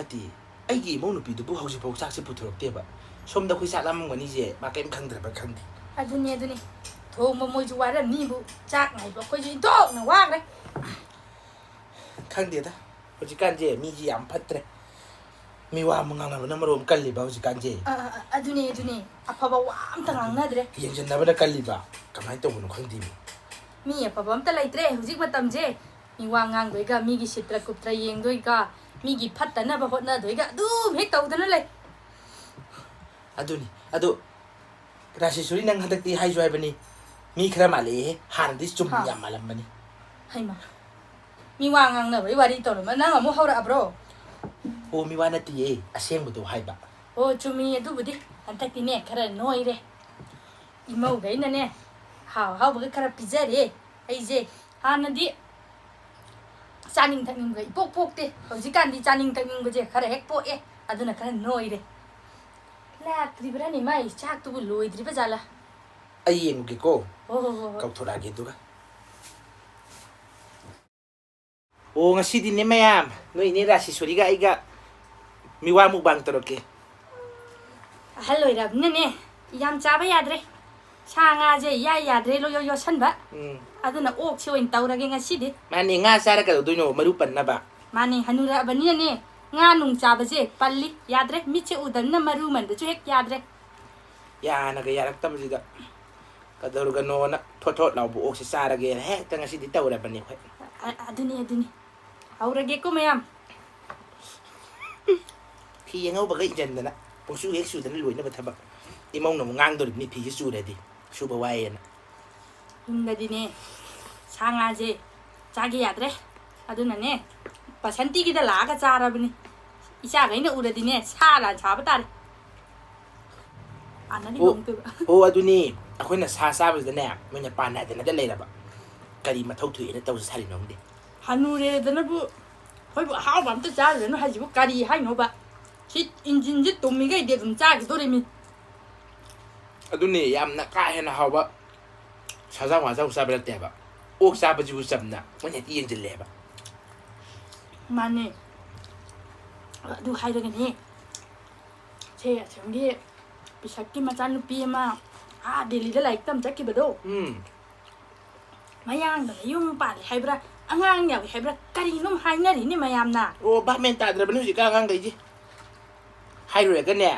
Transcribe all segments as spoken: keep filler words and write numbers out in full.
ꯅꯠꯇꯦ, ꯑꯩꯒꯤ ꯏꯃꯧ ꯅꯨꯄꯤꯗꯨꯕꯨ ꯍꯧꯖꯤꯛꯐꯥꯎ ꯆꯥꯛꯁꯦ ꯄꯨꯊꯣꯔꯛꯇꯦꯕ꯫ ꯁꯣꯝꯗ ꯑꯩꯈꯣꯏ ꯆꯥꯛ ꯂꯥꯝꯃꯝꯒꯅꯤꯁꯦ ꯃꯥ ꯀꯔꯤꯝ ꯈꯪꯗ꯭ꯔꯕ ꯈꯪꯗꯦ꯫ ꯑꯗꯨꯅꯦ ꯑꯗꯨꯅꯦ꯫ ꯊꯣꯡꯕ ꯃꯣꯏꯁꯨ ꯋꯥꯔꯝꯅꯤꯕꯨ꯫ ꯆꯥꯛ ꯉꯥꯏꯕ ꯑꯩꯈꯣꯏꯁꯨ ꯏꯟꯊꯣꯛꯅ ꯋꯥꯈ꯭ꯔꯦ꯫ ꯈꯪꯗꯦꯗ, ꯍꯧꯖꯤꯛꯀꯥꯟꯁꯦ ꯃꯤꯁꯤ ꯌꯥꯝ ꯐꯠꯇ꯭ꯔꯦ꯫ ꯃꯤ ꯋꯥ ꯑꯃ ꯉꯥꯡꯅꯕꯅ ꯃꯔꯣꯝ ꯀꯜꯂꯤꯕ ꯍꯧꯖꯤꯛꯀꯥꯟꯁꯦ꯫ ꯑ, ꯑ, ꯑ, ꯑꯗꯨꯅꯦ ꯑꯗꯨꯅꯦ꯫ ꯑꯐꯕ ꯋꯥ ꯑꯝꯇ ꯉꯥꯡꯅꯗ꯭ꯔꯦ꯫ ꯌꯦꯡꯁꯤꯟꯅꯕꯅ ꯀꯜꯂꯤꯕ꯫ ꯀꯃꯥꯏꯅ ꯇꯧꯕꯅꯣ ꯈꯪꯗꯦ꯫ ꯃꯤ ꯑꯐꯕ ꯑꯝꯇ ꯂꯩꯇ꯭ꯔꯦ ꯍꯧꯖꯤꯛ ꯃꯇꯝꯁꯦ꯫ ꯃꯤ ꯋꯥ ꯉꯥꯡꯗꯣꯏꯒ, ꯃꯤꯒꯤ ꯁꯤꯠꯇ꯭ꯔ ꯀꯨꯞꯇ꯭ꯔ ꯌꯦꯡꯗꯣꯏꯒ, ꯃꯤꯒꯤ ꯐꯠꯇꯅꯕ ꯍꯣꯠꯅꯗꯣꯏꯒ ꯑꯗꯨꯝ ꯍꯦꯛ ꯇꯧꯗꯅ ꯂꯩ꯫ ꯑꯗꯨꯅꯤ꯫ ꯑꯗꯨ ꯔꯥꯖꯦꯁꯣꯔꯤ, ꯅꯪ ꯍꯟꯗꯛꯇꯤ ꯍꯥꯏꯁꯨ ꯍꯥꯏꯕꯅꯤ, ꯃꯤ ꯈꯔ ꯃꯥꯜꯂꯛꯑꯦꯍꯦ꯫ ꯍꯥꯟꯅꯗꯤ ꯆꯨꯝ ꯍꯥ꯫ ꯌꯥꯝ ꯃꯥꯜꯂꯝꯕꯅꯤ꯫ ꯍꯩꯃꯥ, ꯃꯤ ꯋꯥ ꯉꯥꯡꯅꯕꯒꯤ ꯋꯥꯔꯤ ꯇꯧꯔꯝꯃ ꯅꯪ ꯑꯃꯨꯛ ꯍꯧꯔꯛꯑꯕ꯭ꯔꯣ? ꯑꯣ, ꯃꯤ ꯋꯥ ꯅꯠꯇꯤꯌꯦ, ꯑꯁꯦꯡꯕꯗꯣ ꯍꯥꯏꯕ꯫ ꯑꯣ, ꯆꯨꯝꯃꯤ ꯑꯗꯨꯕꯨꯗꯤ꯫ ꯍꯟꯗꯛꯇꯤꯅꯦ ꯈꯔ ꯅꯣꯏꯔꯦ꯫ ꯏꯃꯧꯈꯩꯅꯅꯦ ꯍꯥꯎ ꯍꯥꯎꯕꯒ ꯈꯔ ꯄꯤꯖꯔꯦ꯫ ꯑꯩꯁꯦ ꯍꯥꯟꯅꯗꯤ ꯆꯥꯅꯤꯡ ꯊꯛꯅꯤꯡꯕ ꯏꯄꯣꯛ ꯄꯣꯛꯇꯦ꯫ ꯍꯧꯖꯤꯛꯀꯥꯟꯗꯤ ꯆꯥꯅꯤꯡ ꯊꯛꯅꯤꯡꯕꯁꯦ ꯈꯔ ꯍꯦꯛ ꯄꯣꯛꯑꯦ꯫ ꯑꯗꯨꯅ ꯈꯔ ꯅꯣꯏꯔꯦ꯫ ꯂꯥꯛꯇ꯭ꯔꯤꯕ꯭ꯔꯥꯅꯦ ꯃꯥꯏ ꯆꯥꯛꯇꯨꯕꯨ ꯂꯣꯏꯗ꯭ꯔꯤꯕ ꯖꯥꯠꯂꯥ? ꯑꯩ ꯌꯦꯡꯉꯨꯒꯦꯀꯣ꯫ ꯍꯣ, ꯍꯣ, ꯍꯣ, ꯍꯣ꯫ ꯀꯧꯊꯣꯔꯛꯑꯒꯦ ꯑꯗꯨꯒ꯫ ꯑꯣ, ꯉꯁꯤꯗꯤꯅꯦ ꯃꯌꯥꯝ, ꯅꯣꯏ ꯏꯅꯦ ꯔꯥꯖꯦꯁꯣꯔꯤꯒ ꯑꯩꯒ ꯃꯤꯋꯥ ꯃꯨꯛꯕꯥꯡ ꯇꯧꯔꯛꯀꯦ꯫ ꯑꯍꯜ ꯑꯣꯏꯔꯕꯅꯤꯅꯅꯦ ꯌꯥꯝ ꯆꯥꯕ ꯌꯥꯗ꯭ꯔꯦ꯫ ꯁꯥ ꯉꯥꯁꯦ ꯏꯌꯥ ꯌꯥꯗ꯭ꯔꯦ, ꯂꯣꯏ ꯌꯣ-, ꯌꯣꯠꯁꯟꯕ꯫ ꯎꯝ꯫ ꯑꯗꯨꯅ ꯑꯣꯛꯁꯦ ꯑꯣꯏꯅ ꯇꯧꯔꯒꯦ ꯉꯁꯤꯗꯤ꯫ ꯃꯥꯅꯦ, ꯉꯥ ꯆꯥꯔ ꯀꯩꯗꯧꯗꯣꯏꯅꯣ, ꯃꯔꯨ ꯄꯟꯅꯕ꯫ ꯃꯥꯅꯦ, ꯍꯅꯨꯔꯛꯑꯕꯅꯤꯅꯅꯦ ꯉꯥ ꯅꯨꯡ ꯆꯥꯕꯁꯦ ꯄꯜꯂꯤ, ꯌꯥꯗ꯭ꯔꯦ꯫ ꯃꯤꯠꯁꯦ ꯎꯗꯕꯅꯤꯅ ꯃꯔꯨ ꯃꯟꯕꯁꯨ ꯍꯦꯛ ꯌꯥꯗ꯭ꯔꯦ꯫ ꯌꯥꯅꯒ ꯌꯥꯔꯛꯇꯕꯁꯤꯗ ꯀꯩꯗꯧꯔꯒꯅꯣꯅ ꯊꯣꯠ ꯊꯣꯠ ꯂꯥꯎꯕ ꯑꯣꯛꯁꯦ ꯆꯥꯔꯒꯦꯅ ꯍꯦꯛꯇ ꯉꯁꯤꯗꯤ ꯇꯧꯔꯕꯅꯦ ꯑꯩꯈꯣꯏ꯫ ꯑ-, ꯑꯗꯨꯅꯤ, ꯑꯗꯨꯅꯤ꯫ ꯍꯧꯔꯒꯦꯀꯣ ꯃꯌꯥꯝ꯫ ꯐꯤ ꯑꯉꯧꯕꯒ ꯏꯟꯖꯟꯗꯅ ꯄꯨꯡꯁꯨ ꯍꯦꯛ ꯁꯨꯗꯅ ꯂꯣꯏꯅꯕ ꯊꯕꯛ꯫ ꯏꯃꯧꯅ ꯑꯃꯨꯛ ꯉꯥꯡꯗꯣꯔꯤꯕꯅꯤ, ꯐꯤꯁꯦ ꯆꯨꯔꯗꯤ ꯁꯨꯕ ꯋꯥꯏꯌꯦꯅ꯫ ꯌꯨꯝꯗꯗꯤꯅꯦ ꯁꯥ ꯉꯥꯁꯦ ꯆꯥꯒꯦ ꯌꯥꯗ꯭ꯔꯦ꯫ ꯑꯗꯨꯅꯅꯦ ꯕꯁꯟꯇꯤꯒꯤꯗ ꯂꯥꯛꯑꯒ ꯆꯥꯔꯕꯅꯤ꯫ ꯏꯆꯥꯈꯩꯅ ꯎꯔꯗꯤꯅꯦ ꯁꯥ ꯂꯥꯟ ꯁꯥꯕ ꯇꯥꯔꯦ꯫ ꯑꯥꯅꯗꯤ ꯑꯣ, ꯍꯣꯡꯗꯣꯏꯕ꯫ ꯑꯣ, ꯑꯗꯨꯅꯤ꯫ ꯑꯩꯈꯣꯏꯅ ꯁꯥ ꯆꯥꯕꯁꯤꯗꯅꯦ ꯃꯣꯏꯅ ꯄꯥꯟꯅꯗꯅꯗ ꯂꯩꯔꯕ꯫ ꯀꯔꯤ ꯃꯊꯧ ꯊꯣꯛꯑꯦꯅ ꯇꯧꯁꯦ ꯁꯥꯔꯤꯅꯣ ꯈꯪꯗꯦ꯫ ꯍꯅꯨꯔꯦꯗꯅꯕꯨ ꯑꯩꯈꯣꯏꯕꯨ ꯑꯍꯥꯎꯕ ꯑꯝꯇ ꯆꯥꯔꯨꯔꯅꯨ ꯍꯥꯏꯁꯤꯕꯨ ꯀꯔꯤ ꯍꯥꯏꯅꯣꯕ? ꯁꯤ ꯏꯟꯖꯤꯟꯁꯤ ꯇꯨꯝꯃꯤꯈꯩꯗꯤ ꯑꯗꯨꯝ ꯆꯥꯈꯤꯗꯣꯔꯤꯃꯤ꯫ ꯑꯗꯨꯅꯤ, ꯌꯥꯝꯅ ꯀꯥ ꯍꯦꯟꯅ ꯍꯥꯎꯕ ꯁꯥꯖꯥꯎ ꯋꯥꯖꯥꯎ ꯆꯥꯕ ꯅꯠꯇꯦ ꯍꯥꯏꯕ꯫ ꯑꯣꯛ ꯆꯥꯕꯁꯤꯕꯨ ꯆꯝꯅ ꯃꯣꯏꯅ ꯍꯦꯛꯇ ꯌꯦꯡꯁꯤꯜꯂꯦ ꯍꯥꯏꯕ꯫ ꯃꯥꯅꯦ꯫ ꯑꯗꯨ ꯍꯥꯏꯔꯒꯅꯦ, ꯁꯦ ꯑꯁꯣꯝꯒꯤ ꯄꯤꯁꯛꯀꯤ ꯃꯆꯥꯅꯨꯄꯤ ꯑꯃ ꯑꯥ ꯗꯦꯜꯂꯤꯗ ꯂꯥꯏꯔꯤꯛ ꯇꯝ ꯆꯠꯈꯤꯕꯗꯣ, ꯎꯝ ꯃꯌꯥꯡꯗ ꯃꯌꯨꯝ ꯄꯥꯜꯂꯦ ꯍꯥꯏꯕ꯭ꯔꯥ, ꯑꯉꯥꯡ ꯌꯥꯎꯏ ꯍꯥꯏꯕ꯭ꯔꯥ, ꯀꯔꯤꯅꯣꯝ ꯍꯥꯏꯅꯔꯤꯅꯦ ꯃꯌꯥꯝꯅ꯫ ꯑꯣ, ꯚꯥꯞ ꯃꯦꯟ ꯇꯥꯗ꯭ꯔꯕꯅꯤ ꯍꯧꯖꯤꯛꯀꯥꯟ ꯑꯉꯥꯡꯈꯩꯁꯦ꯫ ꯍꯥꯏꯔꯨꯔꯒꯅꯦ,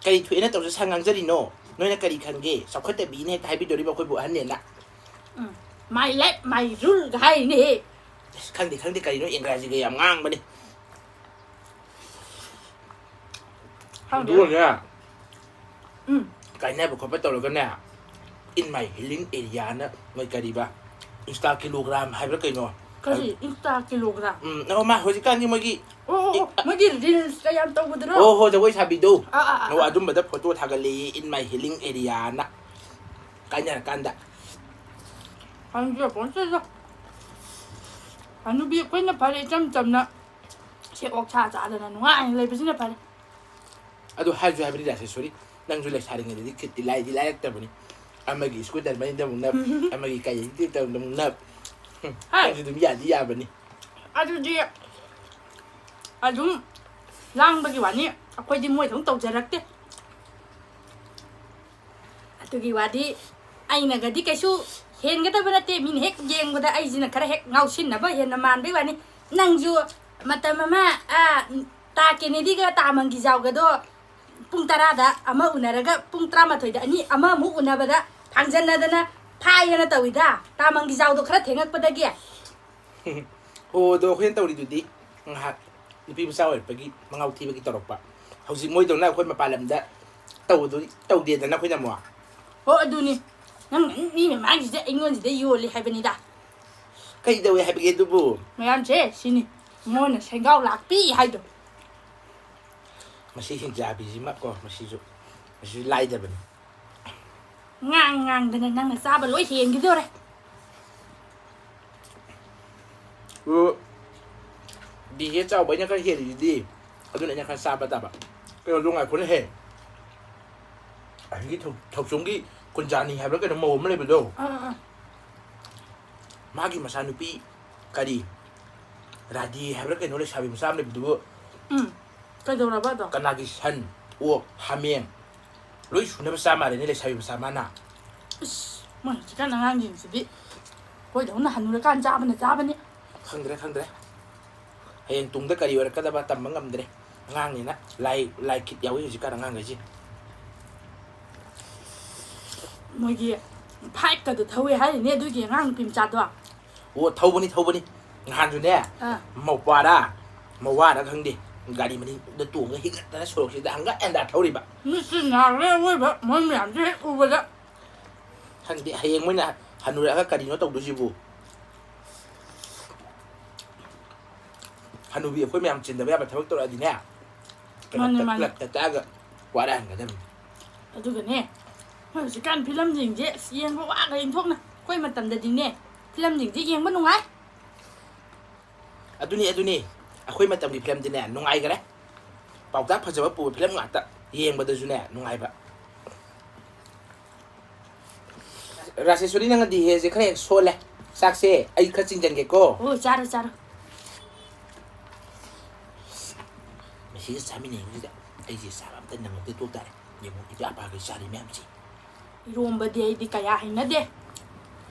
ꯀꯔꯤ ꯊꯣꯛꯑꯦꯅ ꯇꯧꯖ ꯁꯥ ꯉꯥꯡꯖꯔꯤꯅꯣ? ꯅꯣꯏꯅ ꯀꯔꯤ ꯈꯪꯒꯦ? ꯆꯥꯎꯈꯠꯇꯕꯤꯅ ꯍꯦꯛꯇ ꯍꯥꯏꯕꯤꯗꯣꯔꯤꯕ ꯑꯩꯈꯣꯏꯕꯨ ꯑꯍꯟꯅꯦꯅ꯫ ꯎꯝ, my life, my rule ꯒ ꯍꯥꯏꯔꯤꯅꯦꯍꯦ꯫ ꯑꯁ, ꯈꯪꯗꯦ ꯈꯪꯗꯦ, ꯀꯔꯤꯅꯣ ꯏꯪꯒ꯭ꯔꯥꯖꯤꯒ ꯌꯥꯝ ꯉꯥꯡꯕꯅꯤ꯫ ꯈꯪꯗꯦ꯫ ꯑꯗꯨꯒꯅꯦ, ꯎꯝ꯫ ꯀꯥꯏꯅꯕ ꯈꯣꯠꯄ ꯇꯧꯔꯒꯅꯦ, in my healing area ꯅ ꯃꯣꯏ ꯀꯔꯤꯕ, Insta kilogram ꯍꯥꯏꯕ꯭ꯔꯥ ꯀꯩꯅꯣ? ꯀꯔꯤ? Insta kilogram? ꯎꯝ, ꯑꯣ, ꯃꯥ ꯍꯧꯖꯤꯛꯀꯥꯟꯒꯤ ꯃꯣꯏꯒꯤ ꯑꯣ, ꯑꯣ, ꯑꯣ, ꯃꯣꯏꯒꯤ reels ꯀ ꯌꯥꯝ ꯇꯧꯕꯗꯨꯔꯣ? ꯑꯣ ꯍꯣ, ꯖꯒꯣꯏ ꯁꯥꯕꯤꯗꯣ꯫ ꯑꯥ, ꯑꯥ, ꯑꯥ, ꯑꯣ, ꯑꯥ꯫ ꯑꯗꯨꯝꯕꯗ photo ꯊꯥꯒꯠꯂꯛꯏ, in my healing area ꯅ꯫ ꯀꯥꯏꯅꯔꯀꯥꯟꯗ꯫ ꯈꯪꯖꯄꯣꯟꯇꯦꯗ꯫ ꯍꯅꯨꯕꯤ ꯑꯩꯈꯣꯏꯅ ꯐꯔꯦ, ꯏꯆꯝ ꯆꯝꯅ ꯁꯦ ꯑꯣꯛꯁꯥ ꯆꯥꯗꯅ ꯅꯨꯡꯉꯥꯏꯅ ꯂꯩꯕꯁꯤꯅ ꯐꯔꯦ꯫ ꯑꯗꯨ ꯍꯥꯏꯁꯨ ꯍꯥꯏꯕꯅꯤ ꯔꯥꯖꯦꯁꯣꯔꯤ, ꯅꯪꯁꯨ ꯂꯩꯁꯥꯔꯤꯉꯩꯗꯗꯤ ꯈꯤꯠꯇꯤ ꯂꯥꯏꯗꯤ ꯂꯥꯏꯔꯛꯇꯕꯅꯤ꯫ ꯑꯃꯒꯤ scooter ꯃꯅꯤꯡꯗ ꯑꯃꯨꯛ ꯅꯞ, ꯑꯃꯒꯤ ꯀꯩꯗ ꯑꯃꯨꯛ ꯅꯞ꯫ ꯍꯝ, ꯍꯥꯏ꯫ ꯅꯪꯁꯨ ꯑꯗꯨꯝ ꯌꯥꯗꯤ ꯌꯥꯕꯅꯤ꯫ ꯑꯗꯨꯗꯤ ꯑꯗꯨꯝ ꯂꯥꯡꯕꯒꯤ ꯋꯥꯅꯤ, ꯑꯩꯈꯣꯏꯗꯤ ꯃꯣꯏꯗꯧ ꯇꯧꯖꯔꯛꯇꯦ꯫ ꯑꯗꯨꯒꯤ ꯋꯥꯗꯤ ꯑꯩꯅꯒꯗꯤ ꯀꯩꯁꯨ ꯍꯦꯟꯒꯗꯕ ꯅꯠꯇꯦ, ꯃꯤꯅ ꯍꯦꯛ ꯌꯦꯡꯕꯗ ꯑꯩꯁꯤꯅ ꯈꯔ ꯍꯦꯛ ꯉꯥꯎꯁꯤꯟꯅꯕ ꯍꯦꯟꯅ ꯃꯥꯟꯕꯩ ꯋꯥꯅꯤ꯫ ꯅꯪꯁꯨ ꯃꯇꯝ ꯑꯃ, ꯑꯥ, ꯇꯥ ꯀꯦꯅꯦꯗꯤꯒ ꯇꯥ ꯃꯪꯒꯤꯖꯥꯎꯒꯗꯣ ꯄꯨꯡ ꯇꯔꯥꯗ ꯑꯃ ꯎꯅꯔꯒ ꯄꯨꯡ ꯇꯔꯥꯃꯥꯊꯣꯏꯗ ꯑꯅꯤ ꯑꯃꯃꯨꯛ ꯎꯅꯕꯗ ꯐꯥꯡꯖꯟꯅꯗꯅ ꯐꯥꯏꯌꯦꯅ ꯇꯧꯏꯗ꯫ ꯇꯥ ꯃꯪꯒꯤꯖꯥꯎꯗꯣ ꯈꯔ ꯊꯦꯡꯉꯛꯄꯗꯒꯤ꯫ ꯍꯣ, ꯑꯗꯣ ꯑꯩꯈꯣꯏꯅ ꯇꯧꯔꯤꯗꯨꯗꯤ ꯉꯥꯏꯍꯥꯛ ꯅꯨꯄꯤ ꯃꯆꯥ ꯑꯣꯏꯔꯛꯄꯒꯤ ꯃꯉꯥꯎ ꯊꯤꯕꯒꯤ ꯇꯧꯔꯛꯄ꯫ ꯍꯧꯖꯤꯛ ꯃꯣꯏꯗꯧꯅ ꯑꯩꯈꯣꯏ ꯃꯄꯥꯟ ꯂꯝꯗ ꯇꯧꯕꯗꯨ ꯇꯧꯗꯦꯗꯅ ꯑꯩꯈꯣꯏꯅ ꯑꯃꯨꯛ꯫ ꯍꯣ, ꯑꯗꯨꯅꯤ꯫ ꯅꯪ ꯃꯤ ꯃꯃꯥꯡꯁꯤꯗ ꯑꯩꯉꯣꯟꯁꯤꯗ ꯌꯣꯜꯂꯤ ꯍꯥꯏꯕꯅꯤꯗ꯫ ꯀꯩ ꯇꯧꯋꯦ ꯍꯥꯏꯕꯒꯦ ꯑꯗꯨꯕꯨ? ꯃꯌꯥꯝꯁꯦ ꯁꯤꯅꯤ꯫ ꯃꯉꯣꯟꯗ ꯁꯦꯡꯒꯥꯎ ꯂꯥꯛꯄꯤ ꯍꯥꯏꯗꯣ꯫ ꯃꯁꯤ ꯍꯤꯡꯆꯥꯕꯤꯁꯤꯃ ꯀꯣ, ꯃꯁꯤꯁꯨ, ꯃꯁꯤꯁꯨ ꯂꯥꯏꯗꯕꯅꯤ꯫ ꯉꯥꯡ ꯉꯥꯡꯗꯅ ꯅꯪꯅ ꯆꯥꯕ ꯂꯣꯏ ꯍꯦꯟꯈꯤꯗꯣꯔꯦ꯫ ꯑꯣ, ꯗꯤ ꯍꯦ ꯆꯥꯎꯕ ꯑꯩꯅ ꯈꯔ ꯍꯦꯜꯂꯤꯗꯨꯗꯤ, ꯑꯗꯨꯅ ꯑꯩꯅ ꯈꯔ ꯆꯥꯕ ꯇꯥꯕ꯫ ꯀꯩꯅꯣꯗꯣ ꯉꯥꯏꯈꯣꯅꯦꯍꯦ, ꯑꯁꯤꯒꯤ ꯊꯧ-, ꯊꯧꯆꯣꯝꯒꯤ ꯀꯨꯟꯖꯥꯅꯤ ꯍꯥꯏꯕ꯭ꯔꯥ ꯀꯩꯅꯣ ꯃꯧ ꯑꯃ ꯂꯩꯕꯗꯣ, ꯑꯥ, ꯑꯥ, ꯑꯥ꯫ ꯃꯥꯒꯤ ꯃꯆꯥꯅꯨꯄꯤ ꯀꯔꯤ, ꯔꯥꯙꯤ ꯍꯥꯏꯕ꯭ꯔꯥ ꯀꯩꯅꯣ, ꯂꯩꯁꯥꯕꯤ ꯃꯆꯥ ꯑꯃ ꯂꯩꯕꯗꯨꯕꯨ ꯎꯝ꯫ ꯀꯩꯗꯧꯔꯕ ꯑꯗꯣ? ꯀꯅꯥꯒꯤ ꯁꯟ, ꯑꯣꯛ, ꯍꯥꯃꯦꯡ, ꯂꯣꯏ ꯁꯨꯅꯕ ꯆꯥ ꯃꯥꯜꯂꯦꯅꯦ ꯂꯩꯁꯥꯕꯤ ꯃꯆꯥ ꯃꯥꯅ꯫ ꯏꯁ, ꯃꯣꯏ ꯍꯧꯖꯤꯛꯀꯥꯟ ꯑꯉꯥꯡꯁꯤꯡꯁꯤꯗꯤ ꯑꯩꯈꯣꯏꯗꯧꯅ ꯍꯟꯅꯨꯔꯀꯥꯟ ꯆꯥꯕꯅ ꯆꯥꯕꯅꯤ꯫ ꯈꯪꯗ꯭ꯔꯦ, ꯈꯪꯗ꯭ꯔꯦ꯫ ꯍꯌꯦꯡ ꯇꯨꯡꯗ ꯀꯔꯤ ꯑꯣꯏꯔꯛꯀꯗꯕ ꯇꯝꯕ ꯉꯝꯗ꯭ꯔꯦ꯫ ꯑꯉꯥꯡꯅꯤꯅ ꯂꯥꯏ, ꯂꯥꯏ ꯈꯤꯠ ꯌꯥꯎꯏ ꯍꯧꯖꯤꯛꯀꯥꯟ ꯑꯉꯥꯡꯈꯩꯁꯦ꯫ ꯃꯣꯏꯒꯤ ꯐꯥꯏꯚꯀꯗꯣ ꯊꯧꯋꯦ ꯍꯥꯏꯔꯤꯅꯦ ꯑꯗꯨꯒꯤ ꯑꯉꯥꯡ ꯅꯨꯄꯤ ꯃꯆꯥꯗꯣ꯫ ꯑꯣ, ꯊꯧꯕꯅꯤ, ꯊꯧꯕꯅꯤ꯫ ꯅꯍꯥꯟꯁꯨꯅꯦ, ꯑꯥ꯫ ꯃꯧꯄ꯭ꯋꯥꯔꯥ, ꯃꯧꯋꯥꯔ ꯈꯪꯗꯦ, ꯒꯥꯔꯤ ꯃꯅꯤꯡꯗ ꯇꯣꯡꯉꯒ ꯍꯤꯒꯠꯇꯅ ꯁꯣꯔꯣꯛꯁꯤꯗ ꯍꯪꯒꯠ ꯍꯟꯗ ꯊꯧꯔꯤꯕ꯫ ꯃꯤꯠꯁꯦ ꯅꯥꯔꯦ ꯑꯋꯣꯏꯕ ꯃꯣꯏ ꯃꯌꯥꯝꯁꯦ ꯍꯦꯛ ꯎꯕꯗ꯫ ꯈꯪꯗꯦ, ꯍꯌꯦꯡ ꯃꯣꯏꯅ ꯍꯟꯅꯨꯔꯛꯑꯒ ꯀꯔꯤꯅꯣ ꯇꯧꯗꯣꯏꯁꯤꯕꯨ? ꯍꯅꯨꯕꯤ ꯑꯩꯈꯣꯏ ꯃꯌꯥꯝ ꯆꯤꯟꯗꯕ ꯌꯥꯕ ꯊꯕꯛ ꯇꯧꯔꯛꯑꯗꯤꯅꯦ, ꯃꯥꯅꯦ, ꯃꯥꯅꯦ꯫ ꯀ꯭ꯂꯕꯇ ꯆꯠꯂꯒ ꯋꯥꯔꯛꯍꯟꯒꯗꯕꯅꯤ꯫ ꯑꯗꯨꯒꯅꯦ, ꯃꯣꯏ ꯍꯧꯖꯤꯛꯀꯥꯟ ꯐꯤꯂꯝꯁꯤꯡꯁꯦ ꯑꯁ ꯌꯦꯡꯕ ꯋꯥꯈ꯭ꯔꯦ ꯏꯟꯊꯣꯛꯅ꯫ ꯑꯩꯈꯣꯏ ꯃꯇꯝꯗꯗꯤꯅꯦ, ꯐꯤꯂꯝꯁꯤꯡꯁꯦ ꯌꯦꯡꯕ ꯅꯨꯡꯉꯥꯏ꯫ ꯑꯗꯨꯅꯤ, ꯑꯗꯨꯅꯤ꯫ ꯑꯩꯈꯣꯏ ꯃꯇꯝꯒꯤ ꯐꯤꯂꯝꯗꯤꯅꯦ ꯅꯨꯡꯉꯥꯏꯈꯔꯦ꯫ ꯄꯥꯎꯇꯥꯛ ꯐꯖꯕ ꯄꯨꯕ ꯐꯤꯂꯝ ꯉꯥꯛꯇ, ꯌꯦꯡꯕꯗꯁꯨꯅꯦ ꯅꯨꯡꯉꯥꯏꯕ꯫ ꯔꯥꯖꯦꯁꯣꯔꯤ, ꯅꯪꯅ ꯗꯤꯍꯦꯁꯦ ꯈꯔ ꯍꯦꯛ ꯁꯣꯜꯂꯦ꯫ ꯆꯥꯛꯁꯦ ꯑꯩ ꯈꯔ ꯆꯤꯡꯖꯟꯒꯦꯀꯣ꯫ ꯑꯣ, ꯆꯥꯔꯣ, ꯆꯥꯔꯣ꯫ ꯃꯁꯤꯒ ꯆꯥꯃꯤꯟꯅꯩꯁꯤꯗ ꯑꯩꯁꯦ ꯆꯥꯕ ꯑꯝꯇ ꯅꯪꯉꯛꯇꯦ, ꯇꯣꯛ ꯇꯥꯔꯦ꯫ ꯌꯦꯡꯉꯣ, ꯏꯄꯥ ꯏꯄꯥꯒꯤ ꯆꯥꯔꯤ ꯃꯌꯥꯝꯁꯦ꯫ ꯏꯔꯣꯝꯕꯗꯤ ꯑꯩꯗꯤ ꯀꯌꯥ ꯍꯩꯅꯗꯦ꯫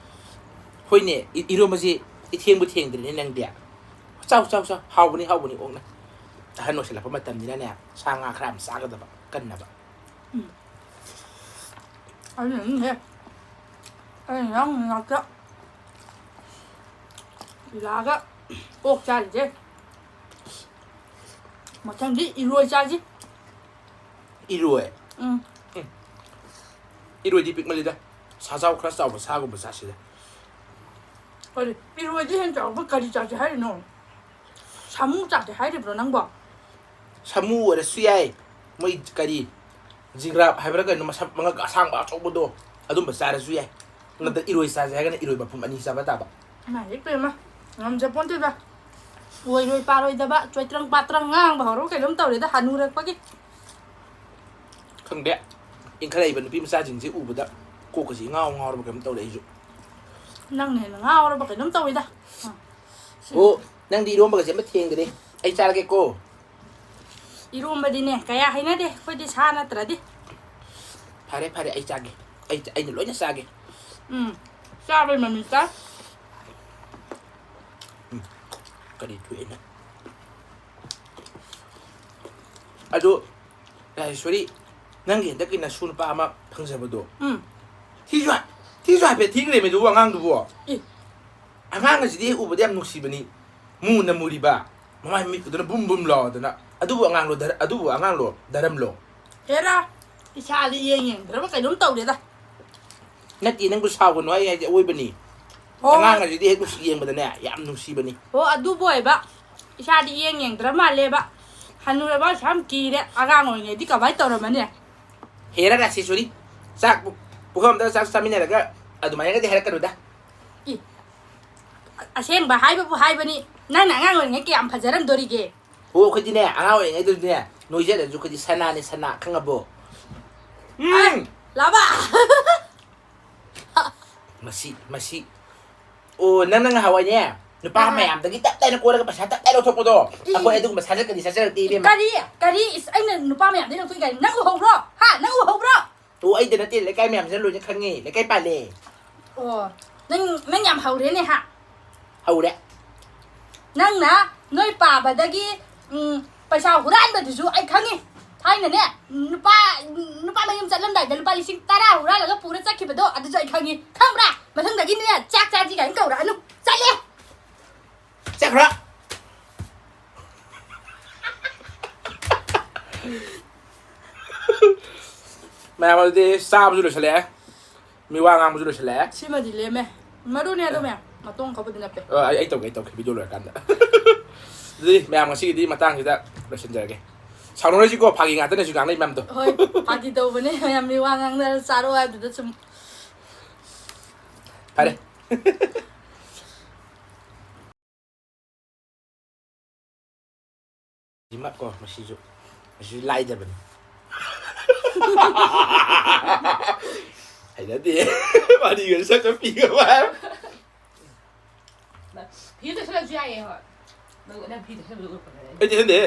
ꯍꯣꯏꯅꯦ, ꯏ-, ꯏꯔꯣꯝꯕꯁꯤ ꯏꯊꯦꯡꯕꯨ ꯊꯦꯡꯗ꯭ꯔꯦꯅꯦ ꯅꯪꯗꯤ꯫ ꯆꯥꯎ, ꯆꯥꯎ, ꯆꯥꯎ꯫ ꯍꯥꯎꯕꯅꯤ, ꯍꯥꯎꯕꯅꯤ, ꯑꯣꯛꯅ꯫ ꯑꯍꯟ ꯑꯣꯏꯁꯤꯜꯂꯛꯄ ꯃꯇꯝꯅꯤꯅꯅꯦ, ꯁꯥ ꯉꯥ ꯈꯔ ꯌꯥꯝ ꯆꯥꯒꯗꯕ, ꯀꯟꯅꯕ꯫ ꯎꯝ꯫ ꯑꯗꯨꯅꯅꯤꯅꯦ ꯑꯩꯅ ꯅꯪ ꯃꯅꯥꯛꯇ ꯂꯥꯛꯑꯒ ꯑꯣꯛ ꯆꯥꯔꯤꯁꯦ꯫ ꯃꯊꯪꯗꯤ ꯏꯔꯣꯏ ꯆꯥꯁꯤ꯫ ꯏꯔꯣꯏ? ꯎꯝ꯫ ꯏꯔꯣꯏꯗꯤ ꯄꯤꯛꯃꯜꯂꯤꯗ꯫ ꯁꯥꯖꯥꯎ ꯈꯔ ꯆꯥꯎꯕ ꯁꯥꯒꯨꯝꯕ ꯆꯥꯁꯤꯗ꯫ ꯀꯔꯤ? ꯏꯔꯣꯏꯗꯤ ꯍꯦꯟꯅ ꯆꯥꯎꯕ ꯀꯔꯤ ꯆꯥꯁꯦ ꯍꯥꯏꯔꯤꯅꯣ? ꯁꯥꯃꯨ ꯆꯥꯁꯦ ꯍꯥꯏꯔꯤꯕ꯭ꯔꯣ ꯅꯪꯕꯣ? ꯁꯥꯃꯨ ꯑꯣꯏꯔꯁꯨ ꯌꯥꯏ꯫ ꯃꯣꯏ ꯀꯔꯤ, ꯖꯤꯔꯥꯞ ꯍꯥꯏꯕ꯭ꯔꯥ ꯀꯩꯅꯣ, ꯃꯁꯝ ꯃꯉꯛ ꯑꯁꯥꯡꯕ ꯑꯆꯧꯕꯗꯣ, ꯑꯗꯨꯝꯕ ꯆꯥꯔꯁꯨ ꯌꯥꯏ꯫ ꯅꯠꯇ꯭ꯔ ꯏꯔꯣꯏ ꯆꯥꯁꯦ ꯍꯥꯏꯔꯒꯅ ꯏꯔꯣꯏ ꯃꯄꯨꯝ ꯑꯅꯤ ꯆꯥꯕ ꯇꯥꯕ꯫ ꯏꯃꯥꯏ ꯏꯄꯦꯝꯃ, ꯉꯝꯖꯄꯣꯟꯇꯦꯗ꯫ ꯑꯣꯏꯔꯣꯏ ꯄꯥꯔꯣꯏꯗꯕ, ꯆꯣꯏꯇ꯭ꯔꯪ ꯄꯥꯇ꯭ꯔꯪ ꯉꯥꯡꯕ ꯍꯧꯔꯕ ꯀꯩꯅꯣꯝ ꯇꯧꯔꯦꯗ ꯍꯅꯨꯔꯛꯄꯒꯤ꯫ ꯈꯪꯗꯦ, ꯏꯟꯈꯠꯂꯛꯏꯕ ꯅꯨꯄꯤ ꯃꯆꯥꯁꯤꯡꯁꯦ ꯎꯕꯗ ꯀꯣꯛꯀꯁꯦ ꯏꯉꯥꯎ ꯉꯥꯎꯔꯕ ꯀꯩꯅꯣꯝ ꯇꯧꯔꯦ ꯑꯩꯁꯨ꯫ ꯅꯪꯅ ꯍꯦꯟꯅ ꯉꯥꯎꯔꯕ ꯀꯩꯅꯣꯝ ꯇꯧꯋꯤꯗ꯫ ꯑ, ꯁꯤ ꯑꯣ, ꯅꯪꯗꯤ ꯏꯔꯣꯝꯕꯒꯁꯦ ꯑꯃ ꯊꯦꯡꯗ꯭ꯔꯦ꯫ ꯑꯩ ꯆꯥꯔꯒꯦꯀꯣ꯫ ꯏꯔꯣꯝꯕꯗꯤꯅꯦ ꯀꯌꯥ ꯍꯩꯅꯗꯦ ꯑꯩꯈꯣꯏꯗꯤ ꯁꯥ ꯅꯠꯇ꯭ꯔꯗꯤ꯫ ꯐꯔꯦ, ꯐꯔꯦ, ꯑꯩ ꯆꯥꯒꯦ꯫ ꯑꯩ, ꯑꯩꯅ ꯂꯣꯏꯅ ꯆꯥꯒꯦ꯫ ꯎꯝ, ꯆꯥꯕꯩ ꯃꯃꯤ ꯆꯥ꯫ ꯎꯝ, ꯀꯔꯤ ꯊꯣꯛꯑꯦꯅ? ꯑꯗꯨ, ꯔꯥꯖꯦꯁꯣꯔꯤ, ꯅꯪꯒꯤ ꯍꯟꯗꯛꯀꯤ ꯅꯁꯨ ꯅꯨꯄꯥ ꯑꯃ ꯐꯪꯖꯕꯗꯣ, ꯎꯝ꯫ ꯊꯤꯁꯨ ꯍꯥꯏ-, ꯊꯤꯁꯨ ꯍꯥꯏꯐꯦꯠ ꯊꯤꯈ꯭ꯔꯦꯃꯦ ꯑꯗꯨꯕꯨ ꯑꯉꯥꯡꯗꯨꯕꯨ꯫ ꯑꯦ꯫ ꯑꯉꯥꯡ ꯑꯁꯤꯗꯤ ꯍꯦꯛ ꯎꯕꯗ ꯌꯥꯝ ꯅꯨꯡꯁꯤꯕꯅꯤ꯫ ꯃꯨꯅ ꯃꯨꯔꯤꯕ, ꯃꯃꯥꯏ ꯃꯃꯤꯠꯀꯗꯨꯅ ꯕꯨꯝ ꯕꯨꯝ ꯂꯥꯎꯗꯅ꯫ ꯑꯗꯨꯕꯨ ꯑꯉꯥꯡꯂꯣ ꯗꯔ-, ꯑꯗꯨꯕꯨ ꯑꯉꯥꯡꯂꯣ ꯗꯔꯝꯂꯣ? ꯍꯦꯔꯥ, ꯏꯁꯥꯗꯤ ꯏꯌꯦꯡ ꯌꯦꯡꯗ꯭ꯔꯕ ꯀꯩꯅꯣꯝ ꯇꯧꯔꯦꯗ꯫ ꯅꯠꯇꯦ, ꯅꯪꯕꯨ ꯁꯥꯎꯒꯅꯨ, ꯑꯩ ꯍꯥꯏꯗꯤ ꯑꯋꯣꯏꯕꯅꯤ꯫ ꯍꯣꯏ꯫ ꯑꯉꯥꯡ ꯑꯁꯤꯗꯤ ꯍꯦꯛ ꯅꯨꯡꯁꯤ ꯌꯦꯡꯕꯗꯅꯦ ꯌꯥꯝ ꯅꯨꯡꯁꯤꯕꯅꯤ꯫ ꯍꯣ, ꯑꯗꯨꯕꯨ ꯑꯣꯏꯕ, ꯏꯁꯥꯗꯤ ꯏꯌꯦꯡ ꯌꯦꯡꯗ꯭ꯔ ꯃꯥꯜꯂꯦꯕ꯫ ꯍꯅꯨꯔꯕ ꯌꯥꯝ ꯀꯤꯔꯦ, ꯑꯉꯥꯡ ꯑꯣꯏꯔꯤꯉꯩꯗꯤ ꯀꯃꯥꯏꯅ ꯇꯧꯔꯝꯃꯅꯤ? ꯍꯦꯔꯥ ꯔꯥꯖꯦꯁꯣꯔꯤ, ꯆꯥꯛ ꯄꯨ-, ꯄꯨꯈꯝ ꯑꯝꯗ ꯆꯥꯛ ꯆꯥꯃꯤꯟꯅꯔꯒ ꯑꯗꯨꯃꯥꯏꯅꯒꯗꯤ ꯍꯥꯏꯔꯛꯀꯅꯨꯗ꯫ ꯏ, ꯑꯁꯦꯡꯕ ꯍꯥꯏꯕꯕꯨ ꯍꯥꯏꯕꯅꯤ, ꯅꯪꯅ ꯑꯉꯥꯡ ꯑꯣꯏꯔꯤꯉꯩ ꯀꯌꯥꯝ ꯐꯖꯔꯝꯗꯣꯔꯤꯒꯦ? ꯍꯣ, ꯑꯩꯈꯣꯏꯗꯤꯅꯦ, ꯑꯉꯥꯡ ꯑꯣꯏꯔꯤꯉꯩꯗꯅꯦ, ꯅꯣꯏꯖꯗ꯭ꯔꯁꯨ ꯑꯩꯈꯣꯏꯗꯤ ꯁꯅꯥꯅꯦ, ꯁꯅꯥ, ꯈꯪꯉꯕꯣ? ꯎꯝ꯫ ꯑꯦ, ꯂꯥꯕ! ꯃꯁꯤ, ꯃꯁꯤ꯫ ꯑꯣ, ꯅꯪꯅ ꯉꯍꯥꯟꯋꯥꯏꯅꯦ, ꯅꯨꯄꯥ ꯑꯥ꯫ ꯃꯌꯥꯝꯗꯒꯤ ꯇꯞ ꯇꯥꯏꯅ ꯀꯣꯏꯔꯒ ꯄꯩꯁꯥ ꯇꯞ ꯇꯥꯏꯅ ꯂꯧꯊꯣꯛꯄꯗꯣ, ꯏ, ꯏ, ꯑꯩꯈꯣꯏ ꯏ꯫ ꯑꯗꯨꯒꯨꯝꯕ ꯁꯥꯖꯠꯀꯗꯤ ꯁꯥꯖꯔꯛꯇꯦ, ꯏꯕꯦꯝꯃ꯫ ꯀꯔꯤ? ꯀꯔꯤ? ꯏꯁ, ꯑꯩꯅ ꯅꯨꯄꯥ ꯃꯌꯥꯝꯗꯒꯤ ꯂꯧꯊꯣꯛꯏ ꯀꯥꯏꯅ ꯅꯪ ꯎꯍꯧꯕ꯭ꯔꯣ? ꯍꯥ? ꯅꯪ ꯎꯍꯧꯕ꯭ꯔꯣ? ꯑꯣ, ꯑꯩꯗ ꯅꯠꯇꯦ, ꯂꯩꯀꯥꯏ ꯃꯌꯥꯝꯁꯤꯅ ꯂꯣꯏꯅ ꯈꯪꯉꯦ, ꯂꯩꯀꯥꯏ ꯄꯥꯜꯂꯦ꯫ ꯑꯣ, ꯅꯪ, ꯅꯪ ꯌꯥꯝ ꯍꯧꯔꯦꯅꯦ, ꯍꯥ? ꯍꯧꯔꯦ꯫ ꯅꯪꯅ ꯅꯣꯏ ꯄꯥꯕꯗꯒꯤ, ꯎꯝ, ꯄꯩꯁꯥ ꯍꯨꯔꯥꯟꯕꯗꯨꯁꯨ ꯑꯩ ꯈꯪꯉꯤ꯫ ꯊꯥꯏꯅꯅꯦ, ꯅꯨꯄꯥ, ꯅꯨꯄꯥ ꯃꯌꯨꯝ ꯆꯠꯂꯝꯗꯥꯏꯗ ꯂꯨꯄꯥ ꯂꯤꯁꯤꯡ ꯇꯔꯥ ꯍꯨꯔꯥꯜꯂꯒ ꯄꯨꯔ ꯆꯠꯈꯤꯕꯗꯣ, ꯑꯗꯨꯁꯨ ꯑꯩ ꯈꯪꯉꯤ꯫ ꯈꯪꯕ꯭ꯔꯥ? ꯃꯊꯪꯗꯒꯤꯅꯦ, ꯆꯥꯛ ꯆꯥꯁꯤ ꯀꯥꯏꯅ ꯀꯧꯔꯛꯑꯅꯨ꯫ ꯆꯠꯂꯦ! ꯆꯠꯈ꯭ꯔꯣ! ꯃꯌꯥꯝ, ꯑꯗꯨꯗꯤ ꯆꯥꯕꯁꯨ ꯂꯣꯏꯁꯤꯜꯂꯛꯑꯦ, ꯃꯤ ꯋꯥ ꯉꯥꯡꯕꯁꯨ ꯂꯣꯏꯁꯤꯜꯂꯛꯑꯦ꯫ ꯁꯤꯃꯗꯤ ꯂꯦꯝꯃꯦ꯫ ꯃꯔꯨꯅꯦ ꯑꯗꯣ ꯃꯌꯥꯝ꯫ ꯃꯇꯣꯡ ꯈꯛꯄꯨꯗꯤ ꯅꯠꯇꯦ꯫ ꯑ, ꯑꯩ, ꯑꯩ ꯇꯧꯒꯦ, ꯑꯩ ꯇꯧꯒꯦ, ꯚꯤꯗꯤꯑꯣ ꯂꯣꯏꯔꯀꯥꯟꯗ꯫ ꯑꯗꯨꯗꯤ ꯃꯌꯥꯝ, ꯉꯁꯤꯒꯤꯗꯤ ꯃꯇꯥꯡꯁꯤꯗ ꯂꯣꯏꯁꯤꯟꯖꯔꯒꯦ꯫ ꯁꯥꯎꯅꯔꯣꯏꯁꯤꯀꯣ, ꯐꯥꯒꯤ ꯉꯥꯛꯇꯅꯦ ꯍꯧꯖꯤꯛ ꯉꯥꯡꯅꯩ ꯃꯌꯥꯝꯗꯣ꯫ ꯍꯣꯏ, ꯐꯥꯒꯤ ꯇꯧꯕꯅꯦ, ꯃꯌꯥꯝ ꯃꯤ ꯋꯥ ꯉꯥꯡꯅꯔ ꯆꯥꯔꯣ ꯍꯥꯏꯕꯗꯨꯗ ꯁꯨꯝ꯫ ꯐꯔꯦ꯫ ꯁꯤꯃ ꯀꯣ, ꯃꯁꯤꯁꯨ, ꯃꯁꯤꯁꯨ ꯂꯥꯏꯗꯕꯅꯤ꯫ ꯍꯩꯅꯗꯦ꯫ ꯋꯥꯔꯤꯒ ꯁꯠ ꯆꯠ ꯄꯤꯒ ꯋꯥ꯫ ꯐꯤꯗ ꯁꯠꯂꯁꯨ ꯌꯥꯏꯌꯦ, ꯍꯣꯏ꯫ ꯅꯪ, ꯅꯪ ꯐꯤꯗ ꯁꯠꯂꯁꯨ ꯎꯠꯄ ꯐꯖꯩ꯫ ꯑꯩꯗꯤ ꯁꯠꯇꯦꯍꯦ꯫